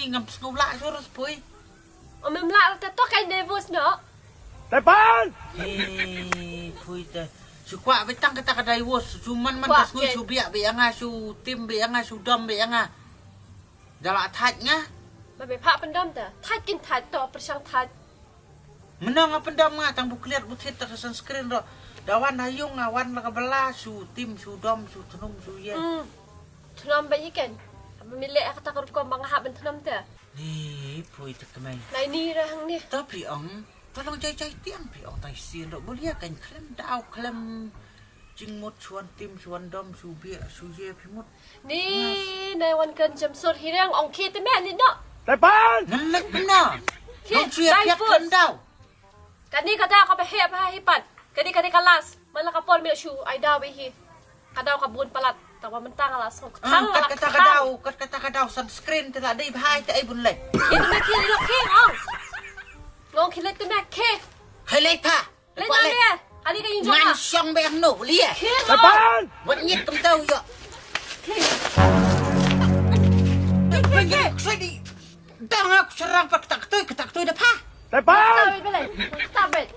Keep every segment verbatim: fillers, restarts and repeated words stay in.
Ngam sngew lah shuh Pui. Om em lah te to ka divorce noh. Tepan! Pui te. Shu kwah beit tang kata ka divorce. Shu man man ka sngew shu biak beit ïa nga, shu tim beit ïa nga, shu dom beit ïa nga. Da lah thait nga. Ba beit phah pyndom te. Thait kin thait to pyrshang thait. Mynno nga pyndom nga tang bukliat buthit ta ka sunscreen ro. Da wan ha ïung nga wan la ka bala shu tim shu dom shu thnum shu ye. Hmm. Thnum ba iken. Ba mi leh kata ka rukom ba nga hap ban thnum te. Ni Pui te kmai. Lai ni ra hang ni. Ta phi ong. Ta long jai jai tiang phi ong tai sien ro bulia kan khlem dau khlem. Jingmut shuan tim shuan dom shu bia shu ye phi mut. Ni nai wan kan jam sur hirang ong ki te me ni no. Tepan. Ngan lek kena. Ki dong shu ye dai piat fus. Khlem dau. Kani ka dau ka ba heh ba hi pat. Kani kani ka las. Man la ka por mi shu ai dau ba hi. Ka dau ka bun palat. Ta wa mentang la song. Tang la kata ka dau, kat kata ka dau sunscreen te la dei ba hai te ai bun lek. Ki te me ki lo ki ong. Ngong ki lek te me ki. Khai lek pa. Lei na le. Kali ka yin jong. Ngan shong be no lie. Tepan. Wat nyit kem tau yo. Ke ke ke. Sedi. Dang aku serang pak tak tu, tak tu dah pa. Tepan. Tahu bela. Tabet.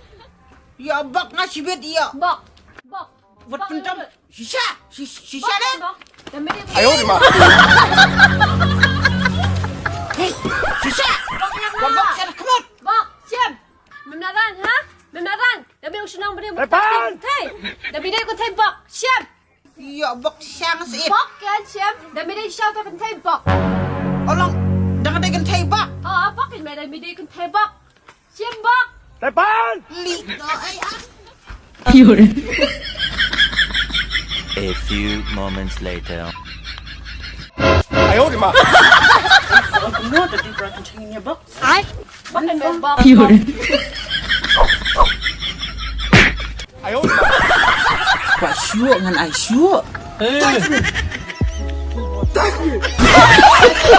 Ya bak nasi bet ya. Bok. Bok. Wat pendam. Shisha. Shisha deh. Ayo di ma. Shisha. Bok shisha kemut. Bok. Siap. Mem naran ha? Mem naran. Da bi u shnong bri. Tepan. Thei. Da bi dei ku thei bok. Shem. Ïa bok shang si. Bok kan shem. Da bi dei shaw ta kan thei bok. Olong. Da kan dei kan thei bok. Oh, bok kan da bi dei kan thei bok. Shem bok. Tepan. Li to ai ah. A few moments later. Ayo di ma. Ai. Bok kan bok. Ayo. Kwah shuh ngan ai shuh.